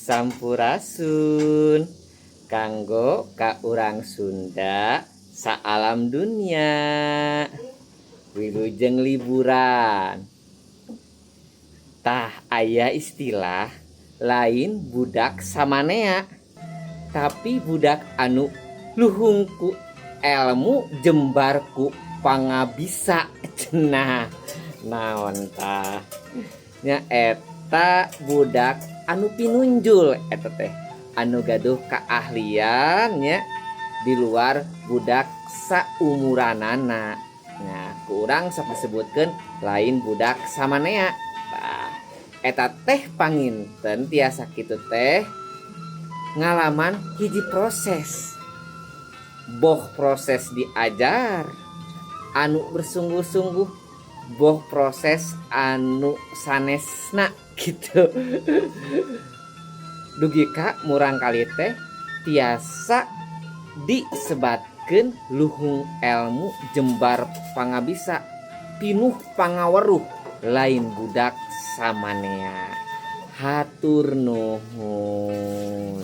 Sampurasun kanggo ka urang Sunda saalam dunia. Wilujeng liburan. Tah, aya istilah lain budak samanea, tapi budak anu luhung ku elmu, jembar ku pangabisa cenah. Naon tah nya eta budak anu pinunjul eta teh, anu gaduh keahlian nya di luar budak saumuranana. Nah, ku urang sok disebutkeun lain budak samanea. Tah, eta teh panginten tiasa kitu teh ngalaman hiji proses, boh proses diajar anu bersungguh-sungguh, boh proses anu sanesna gitu, dugi ka murangkali teh tiasa disebatkeun luhung elmu, jembar pangabisa, pinuh pangaweruh, lain budak samanea. Hatur nuhun.